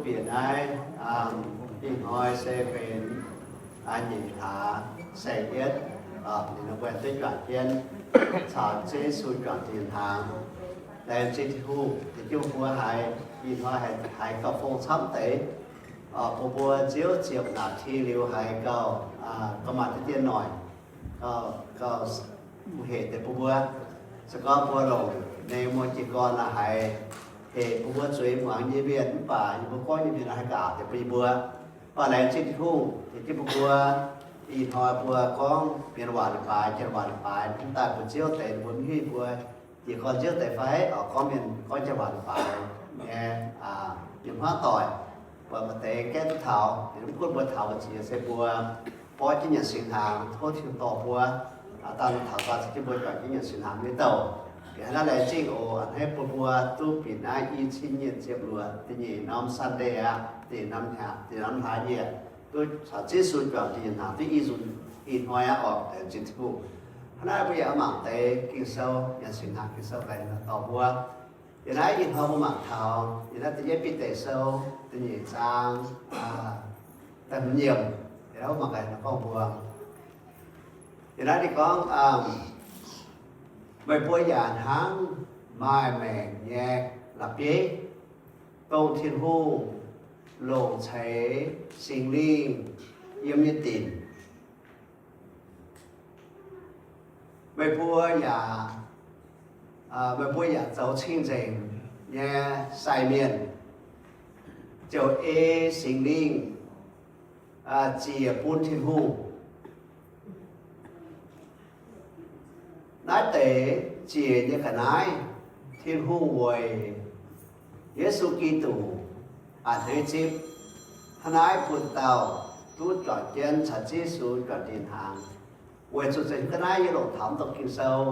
Bieqc naaiv ih hnoi se benx nyeic hlaax saeng-yietv, ninh mbuo duqv juangc jienv caux Ziouv Yesu juangc diuh hnaangx. Laengz zingh Tin-Hungh, deix jienv mbuo haiz ih hnoi haiz gauh fong camv deix. Bun mbuo Ziouv ziepc naaic ti liuz haiz gauh, gauh maaih deix dien noic, gauh, gauh hec deix bun mbuo. Se gorngv mbuo longc ninh mbuo jiez gorn naaic haiz hec bun mbuo zuiz muangx nyei mienh, mv baac yie mbuo gorngv nyei mienh haih gaax deix bun yie mbuo. Mv baac laengz zingh Tin-Hungh, deix jienv bun mbuo ih hnoi mbuo gorngv mienh waac leiz-baaix, janx waac leiz-baaix, mv daaih mbuo Ziouv deix mbuo mv hiuv mbuo jiez gorn Ziouv deix fai, gorngv mienh gorngv janx waac leiz-baaix nyei, mienh hmuangv doic, buatc maaih deix gaeqv duqv taux, mv gunv mbuo taux mbu'ziex se mbuo borqv jienv nyanc singx hnaangx, tov Tin-Hungh dorh mbuo, dangh taux daaih se jienv mbuo juangc jienv nyanc singx hnaangx nyei douh. Bieqc hnangv naaiv laengz zingh oc, a'hneiv bun mbuo duqv bieqc naaiv i cin nyic ziepc luoqc da'nyeic norm Sunday aqv, da'nyeic norm hnyangx, da'nyeic norm hlaax nyieqc, duqv caux Ziouv Yesu juangc diuh hnaangx duqv i nzunc ih hnoi aqv oc, laengz zingh Tin-Hungh. Hnangv naaiv mbuo yaac mangc deix Ging-Sou, nyanc singx hnaangx Ging-Sou gaax dorh mbuo. Yiem naaiv ih hnoi mbuo mangc taux yiem naaiv da'yietv Bide Sou da'nyeic zaang da'hmz yiemc, yiem naaiv mbuo mangc gaax gorngv mbuo yiem naaiv ninh gorngv, meih mbuo yaac hnangv maaih maengc nyei la'bieiv, dongh Tin-Hungh longc ceix Singx Lingh yiem nyei dinc. Meih mbuo yaac, meih mbuo yaac zoux cing-nzengc nyei sai mienh, ziouc ei Singx Lingh ziec bun Tin-Hungh. Naaiv deix ziec nyei ga'naaiv, Tin-Hungh weic Yesu Giduc a'hneiv zipv hnangv naaiv bun dauh duqv juangc jienv caux Ziouv Yesu juangc diuh hnaangx. Weic zuqc zeiz ga'naaiv yie longc taux dongh Ging-Sou,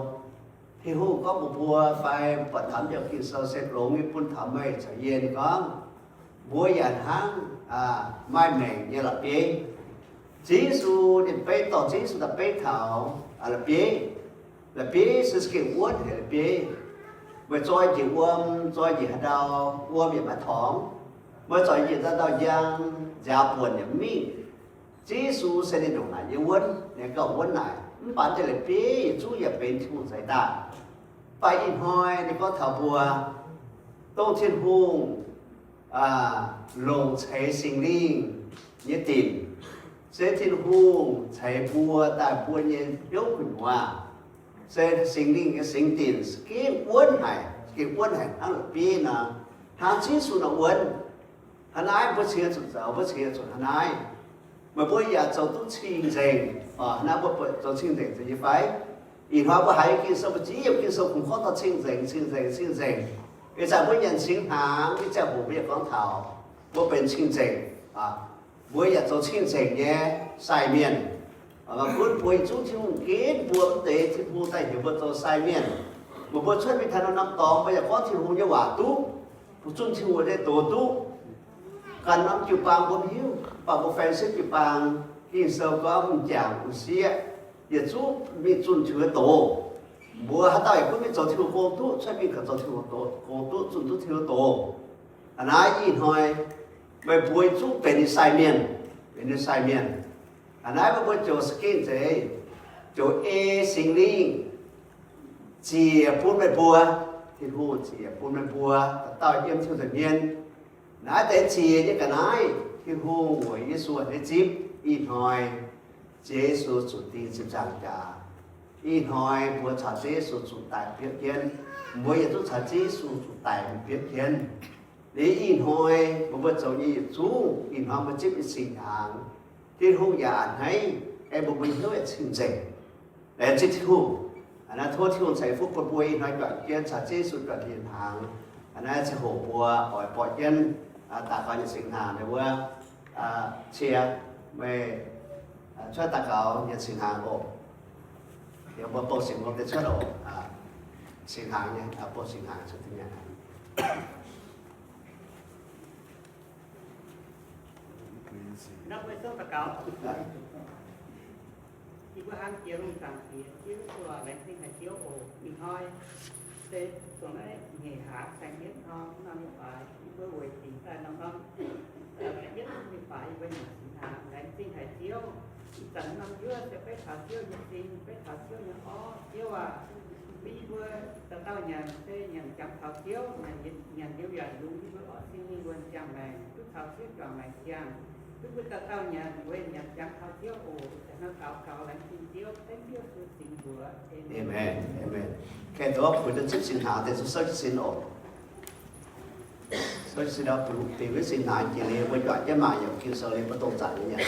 Tin-Hungh gorngv mbuox mbuo fai buatc taux yiem Ging-Sou se longx nyei bun taux meih caux yie. Ninh gorngv, mbuo yaac hnangv maaih maengc nyei la'bieiv. Ziouv Yesu ninh beiv dorh, Ziouv Yesu daaih beiv taux la'bieiv. La'bieiv se za'gengh wuonv haic la'bieiv. Meih zoi njiec wuom, zoi njiec haaix ndau, wuom yaac maiv torngx. Meih zoi njiec ndau-ndau njang, nziaaux buonc yaac mv mingh. Ziouv Yesu se ninh ndongc naaic nyei wuonv, ninh gauh wuonv naaic. Mv baac deix la'bieiv yietc zungv yaac benx Tin-Hungh za'eix daaih. Mv baac ih hnoi ninh gorngv taux mbuo, dongh Tin-Hungh longc ceix Singx Lingh nyei dinc, se Tin-Hungh ceix mbuo daaih mbuo nyei hnyouv gu'nyuoz, se Singx Lingh nyei singx dinc za'gengh wuonv haic, za'gengh wuonv haic hnangv la'bieiv nor, hnangv Ziouv Yesu nor wuonv. Hnangv naaiv mbuo cingx zuqc zoux, mbuo cingx zuqc hnangv naaiv. Meih mbuo yaac zoux duqv cing-nzengc. Hnangv naaiv mbuo zoux cing-nzengc zuqc nyei fai? Ih hnoi mbuo haiz Ging-Sou, mbuo ziex yiemc Ging-Sou kungx gorngv taux cing-nzengc, cing-nzengc, cing-nzengc. Ih zanc mbuo nyanc singx hnaangx nyei ziangh hoc mbuo yaac gorngv taux mbuo benx cing-nzengc. Mbuo yaac zoux cing-nzengc nyei sai mienh. Mv gunv mbuo yietc zungv Tin-Hungh ginv mbuo mv deix, Tin-Hungh daaih heuc mbuo zoux sai mienh. Meih mbuo cuotv mingh taux norm-norm dorngx, mbuo yaac gorngv Tin-Hungh nyei waac duqv, mbuo zunh Tin-Hungh nyei doz duqv. Ganh norm jiu-baang mbuo mv hiuv, mv baac mbuo faix-sieqv jiu-baang, Ging-Sou gorngv m'jangc m'sieqv yietc zungv mingh zunh Tin-Hungh nyei doz. Mbuo haaix dauh yaac gunv mingh zoux Tin-Hungh gong duqv, cuotv mingh gauh zoux Tin-Hungh gong duqv, zunh duqv Tin-Hungh nyei doz. A'hneiv ih hnoi meih mbuo zungv benx ninh sai mienh, benx ninh sai mienh. A'hneiv meih mbuo ziouc za'gengh zeiz, ziouc ei Singx Lingh ziec bun meih mbuo. Tin-Hungh ziec bun meih mbuo dauh dauh yiem Tin-Hungh nza'hmien. Naaiv deix ziec nyei ga'naaiv, Tin-Hungh weic Yesu a'hneiv zipv. Ih hnoi Ziouv Yesu zuqc ding ziepc nzaangc jaax. Ih hnoi mbuo caux Ziouv Yesu zuqc daic biopv jienv. Mbuo yietc zungv caux Ziouv Yesu zuqc daic biopv jienv. Liuz ih hnoi mbuo, mbuo zoux nyei yietc zungv, ih hnoi mbuo zipv nyei singx hnaangx, Tin-Hungh yaac a'hneiv, aengx mbuo, mbuo hnyouv yaac cing-nzengc. Laengz zingh Tin-Hungh. A'hneiv tov Tin-Hungh ceix fuqv bun mbuo ih hnoi juangc jienv caux Ziouv Yesu juangc diuh hnaangx. A'hneiv ziangh hoc mbuo oix borqv jienv daux gaux nyanc singx hnaangx nyei wuov, cie, meih cuotv daux gaux nyanc singx hnaangx oc. Yaac mbuo bouh singx lomh deix cuotv oc. Singx hnaangx nyei, bouh singx hnaangx cuotv deix nyanc. Naaiv mbuo zungv daux gaux. Yie mbuo hnamv jiex lungh zaangc Diex, Ziouv, mbuo laengz zingh haic Ziouv oc. Ih hnoi Se zuangx naaiv nyeic hlaax saeng-yietv norm, norm nyei faix, yie mbuo weic dingc daaih norm-norm saeng-yietv norm nyei faix, yie mbuo nyanc singx hnaangx, laengz zingh haic Ziouv. Ih zanc norm njuov se beiv taux Ziouv nyei sin, beiv taux Ziouv nyei orv. Ziouv aac, bun yie mbuo dauh dauh nyanc se nyanc jangx taux Ziouv, nyanc liuz yaac yungz yie mbuo orqv sin nyei wuonh ziangh maengc, duqv caux Ziouv juangc maengc ziangh. Bun mbuo dauh dauh nyanc weic nyanc jangx taux Ziouv oc. Ih zanc naaiv daux gaux laengz zingh Ziouv, dengv Yesu singx mbuox. Aamen. Aamen. Aamen. Kaeqv duqv kuh duqv zipv singx hnaangx deix zuqc souv jienv sin oc. Souv jienv sin oc, bingx wuov singx hnaangx jiex liuz, mbuo juangc jienv mangc yiem Ging-Sou liuz mbuo dongh zanc nyei nyanc.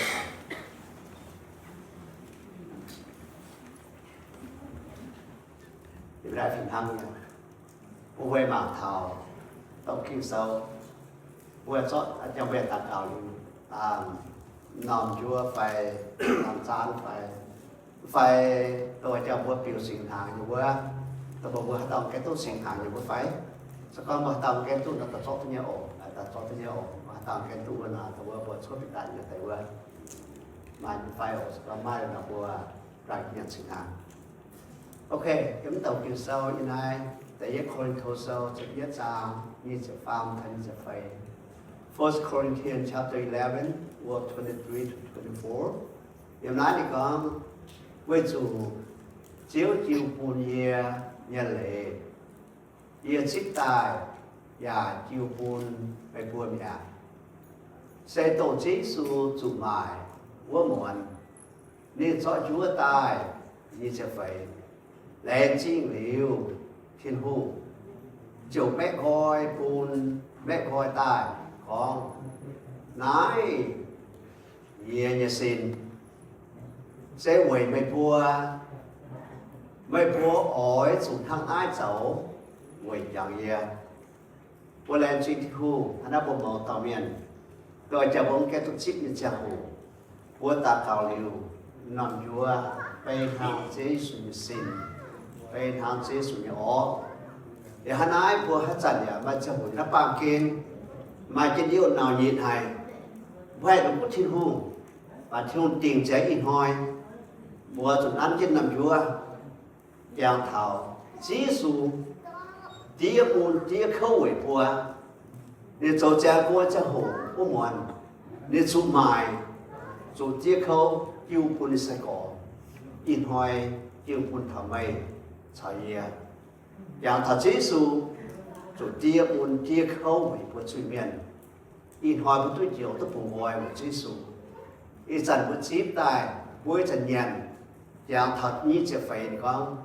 Yiem naaiv fih hnangv nyei, mbuo mangc taux dongh Ging-Sou, mbuo zorqv jangx mbuo daux gaux liuz, norm njuov fai norm zaanv fai, fai dongh jangx mbuo biux singx hnaangx nyei wuov, dongh mbuo haaix dauh gaengh duqv singx hnaangx nyei wuov fai? Se gorngv mbuo haaix dauh gaengh duqv nor, daaih zorqv duqv nyei oc, daaih zorqv duqv nyei oc. Mbuo haaix dauh gaengh duqv wuov nor, dongh wuov mbuo cuotv bieqc daaih nyei deix wuov, maaih nyei fai oc. Se gorngv maiv nor, mbuo daaih nyanc singx hnaangx. Ok, yiem mv douc Ging-Sou yiem naaiv Da'yietv Ko^lin^to Sou ziepc yietv zaang nyic ziepc faam taux nyic ziepc feix. First Corinthians chapter eleven, verse twenty-three to twenty-four. Yiem naaiv ninh gorngv, weic zuqc Ziouv jiu bun yie nyei leiz, yie zipv daaih yaac jiu bun meih mbuo mi'aqv. Se dongh Ziouv Yesu zuqc maaic wuov muonz, ninh zorqv njuov daaih, nyic ziepc feix, laengz zingh liuz Tin-Hungh, ziouc maeqv nqoi bun, maeqv nqoi daaih gorngv, naaiv yie nyei sin, se weic meih mbuo, meih mbuo oix zuqc hnangv naaiv zoux weic jangx yie. Mbuo laengz zingh Tin-Hungh hnangv naaiv mbuo mouz dauh mienh, dongh jangx mbuo mv gaengh duqv zipv nyei ziangh hoc, mbuo daux gaux liuz, norm njuov beiv hnangv Ziouv Yesu nyei sin, beiv hnangv Ziouv Yesu nyei orv. Yaac hnangv naaiv mbuo haaix zanc yaac maaih ziangh hoc naaiv baamh gen maaih jienv youh nauc nyitc haic, mbuo haih longc butv Tin-Hungh, baac Tin-Hungh dingc ziangx ih hnoi mbuo zuqc nanv jienv norm njuov, jangx taux Ziouv Yesu diev bun diev kouv weic mbuo. Ninh zoux ziangx mbuo ziangh hoc wuov muonz, ninh zuqc maaic, zuqc diev kouv jiu bun ninh sai-gorx. Ih hnoi jiu bun taux meih caux yie. Jangx taux Ziouv Yesu zuqc diev bun diev kouv weic mbuo zuiz-mienh. Ih hnoi mbuo duqv njoux duqv bungx nqoi weic Ziouv Yesu. Ih zanc mbuo zipv daaih, mbuo ih zanc nyanc, jangx taux nyic ziepc feix ninh gorngv,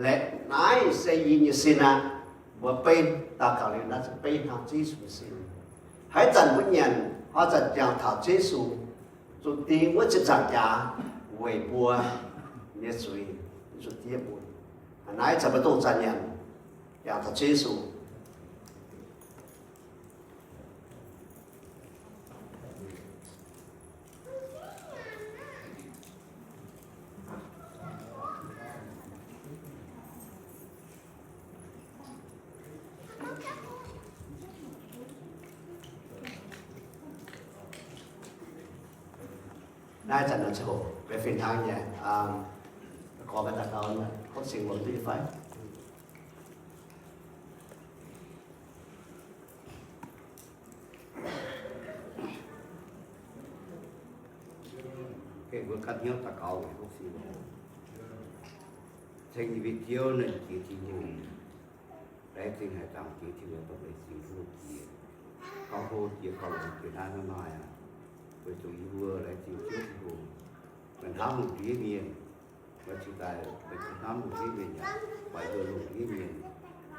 laengz, naaiv se yie nyei sin aqv. Mbuo beiv daux gaux liuz naaiv se beiv hnangv Ziouv Yesu nyei sin. Haaix zanc mbuo nyanc, haaix zanc jangx taux Ziouv Yesu, zuqc dingx wuov ziepc nzaangc jaax weic mbuo nyei zuiz, zuqc diev bun. Naaiv zanc mbuo dongh zanc nyanc, jangx taux Ziouv Yesu. Naaiv zanc nor ziouc benx fih hnangv nyei, gorngv maiv daaih gau, hopv singx wuom duqv fai? Mbuo ganh hnyouv daux gaux weic hopv singx wuom. Ceng nyei Ziouv, ninh jiex Tin-Hungh, laengz zingh haic, zaangc Diex Tin-Hungh, dongh meih singx duqv jiex, gauh hlo jiex, gauh longx jiex naaiv hnangv naaiv aqv. Weic zuqc yie mbuo laengz zingh Ziouv Tin-Hungh, meih hnamv lungh ndiev mienh, meih cingx daaih, meih cingx hnamv lungh ndiev mienh yaac oix nduoh lungh ndiev mienh,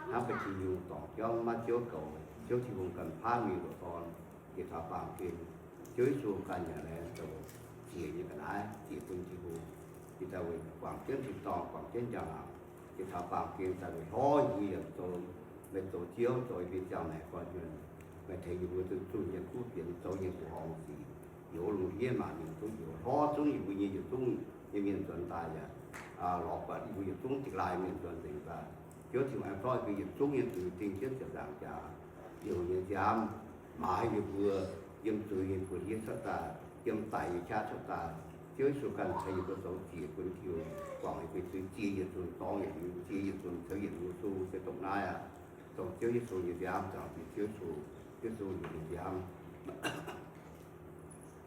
hnamv ba'gi yungh dorngc jauv maiv ziouv goux. Ziouv Tin-Hungh ganh paaiv mingh nduqc dorn jiex taux baamh gen. Ziouv Yesu ganh yaac laengz zoux ziec nyei ga'naaiv, ziec bun Tin-Hungh, cingx daaih weic guangc jienv tin-dorngh, guangc jienv njang-laangc, jiex taux baamh gen daaih weic hlorv yie mbuo yaac zoux, meih zoux Ziouv, zoux yie mbuo ziangh maengc gorn-hnyunv. Meih tengx yie mbuo zuqc zunh nyei kuv fienx, zoux nyei mbuoqc horngh sic, youz lungh ndiev maanc mienh duqv youz, hlorv zungv yie mbuo nyei yietc zungv nyei mienh nzuonx daaih yaac lorz buatc yie mbuo yietc zungv dingh laaih mienh nzuonx nzengc daaih. Ziouv Tin-Hungh aengx zorqv yie mbuo yietc zungv nyei zuiz ding jienv ziepc nzaangc jaax, Tin-Hungh nyei nziaamv maaiz yie mbuo yiem zuiz nyei buoz-ndiev cuotv daaih, yiem daic nyei qaqv cuotv daaih. Ziouv Yesu ganh ceix yietc bun zoux ziec bun tiux, guangc nyei guei zuiz, ziec yietc nzunc dorngx yietc liuz, ziec yietc nzunc ceux yietc liuz, Yesu se dongh naaiv aqv. Dongh Ziouv Yesu nyei nziaamv, zaangc Tin Ziouv Yesu, Yesu nyei nziaamv.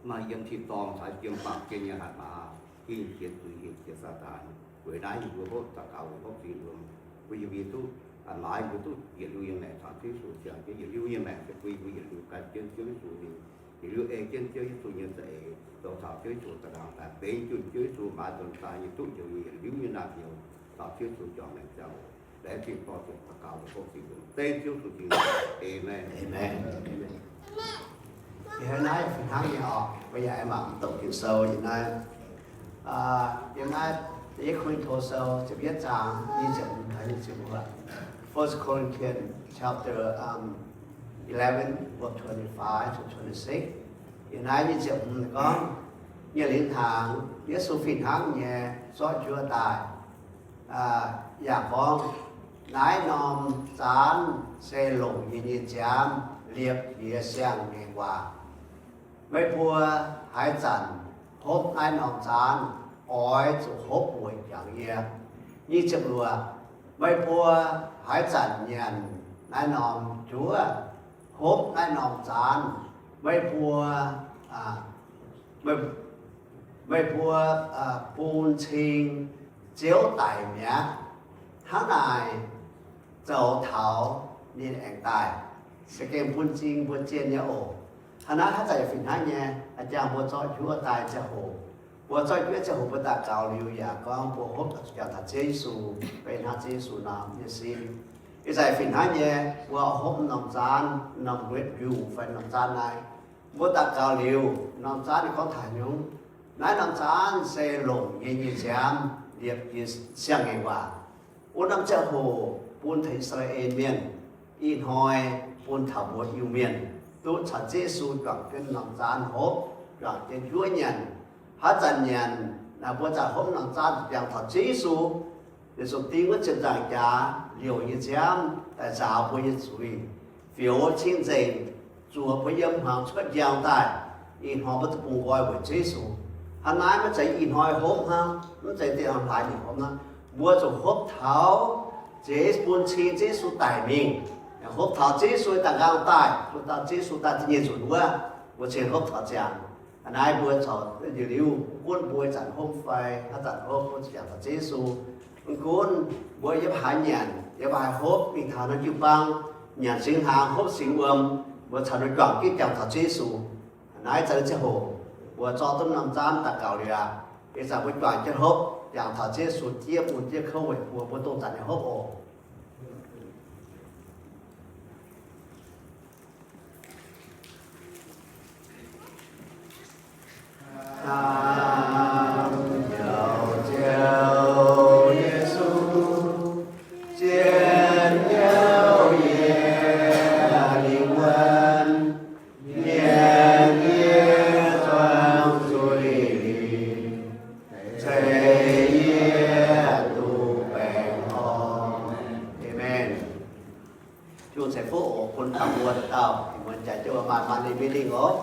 Maaih yiem tin-dorngh caux yiem baamh gen nyei hatc maaz, hingh jiex zuiz, hingh jiex Saadaan. Weic naaiv yie mbuo hopv daux gaux weic hopv Singx Lungh, bun yie mbuo duqv, aa, maaiz yie mbuo duqv yietc liuz nyei maengc caux Ziouv Yesu ziangh jienv, yietc liuz nyei maengc se bun yie mbuo yietc liuz gan jienv Ziouv Yesu nyei, yietc liuz ei jienv Ziouv Yesu nyei za'eix, zoux taux Ziouv Yesu da'nqaang daaih benx junh Ziouv Yesu maaiz nzuonx daaih nyei duqv njoux yie yietc liuz nyei naamh nyouz, taux Ziouv Yesu juangc maengc ziangh hoc. Laengz zingh dorh ziepc daux gaux weic hopv Singx Lungh, dengv Ziouv Yesu Tin. Aamen. Aamen. Ih hnoi naaiv fih hnangv nyei oc, mbuo yaac aengx mangc mv douc Ging-Sou yiem naaiv. Aa, yiem naaiv Da'yietv Ko^lin^to Sou ziepc yietv zaang, i ziepc hmz taux i ziepc hmz. First Corinthians chapter, um, eleven, verse twenty-five to twenty-six. Yiem naaiv i ziepc hmz gorngv, nyei liuz hnaangx, Yesu fih hnangv nyei zorqv njuov daaih, aa, yaac gorngv, naaiv norm zaanv se longc yie nyei nziaamv liepc yie siang-ngaengc waac. Meih mbuo haaix zanc hopv naaiv norm zaanv, oix zuqc hopv weic jangx yie. Nyic ziepc luoqc, meih mbuo haaix zanc nyanc naaiv norm njuov, hopv naaiv norm zaanv, meih mbuo, aa, meih, meih mbuo, aa, bun cing Ziouv daic mi'aqv. Hnangv naaic zoux taux ninh aengx daaih. Se gengh bun cing mbuo zien nyei oc. Hnangv naaiv haaix zanc yaac fih hnangv nyei, a'jangv mbuo zorqv njuov daaih ziangh hoc, mbuo zorqv njuov ziangh hoc mbuo daux gaux liuz yaac gorngv mbuo hopv jangx taux Ziouv Yesu, benx hnangv Ziouv Yesu norm nyei sin. Ih zanc fih hnangv nyei, mbuo hopv norm zaanv, norm red room fai norm zaanv naaiv, mbuo daux gaux liuz, norm zaanv ninh gorngv taux nyungc, naaiv norm zaanv se longc yie nyei nziaamv liepc yie siang-ngaengc waac. Wuov norm ziangh hoc bun taux I^saa^laa^en Mienh, ih hnoi bun taux mbuo Iu-Mienh, duqv caux Ziouv Yesu juangc jienv norm zaanv hopv, juangc jienv njuov nyanc. Haaix zanc nyanc, naaiv mbuo zanc hopv norm zaanv jangx taux Ziouv Yesu, Yesu ding wuov ziepc nzaangc jaax liouc nyei nziaamv daaih nzaaux mbuo nyei zuiz, fioux cing-nzengc, zuoqc mbuo yiem hmuangx cuotv njang daaih. Ih hnoi mbuo duqv bungx nqoi weic Ziouv Yesu. Hnangv naaiv maiv zeiz ih hnoi hopv hnangv, mv zeiz da'nyeic hlaax nyungc hopv hnangv. Mbuo zuqc hopv taux Ziouv bun cing Ziouv Yesu daic mingh, hopv taux Ziouv Yesu daaih nqaang daaih, zuqc daaih Ziouv Yesu daaih da'nyeic nzunc wuov, mbuo cingx hopv taux ziangx. Aa, naaiv mbuo corc yietc liuz, mv gunv mbuo ih zanc hopv fai haaix zanc hopv, mbuo zuqc jangx taux Ziouv Yesu. Mv gunv mbuo yiem haaix nyanc, yiem haaix hopv, mingh taux naaiv jiu-baang, nyanc singx hnaangx, hopv singx wuom, mbuo caux ninh juangc jienv jangx taux Ziouv Yesu. Naaiv zanc ziangh hoc mbuo zorqv duqv norm zaanv daux gaux liuz aqv, ih zanc mbuo juangc jienv hopv, jangx taux Ziouv Yesu diev mun diev kouv weic mbuo, mbuo dongh zanc nyei hopv oc. Amen. Tin-Hungh ceix fuqv oc, bun taux mbuo dauh dauh, ih muonz jaax jienv maaih monthly meeting oc.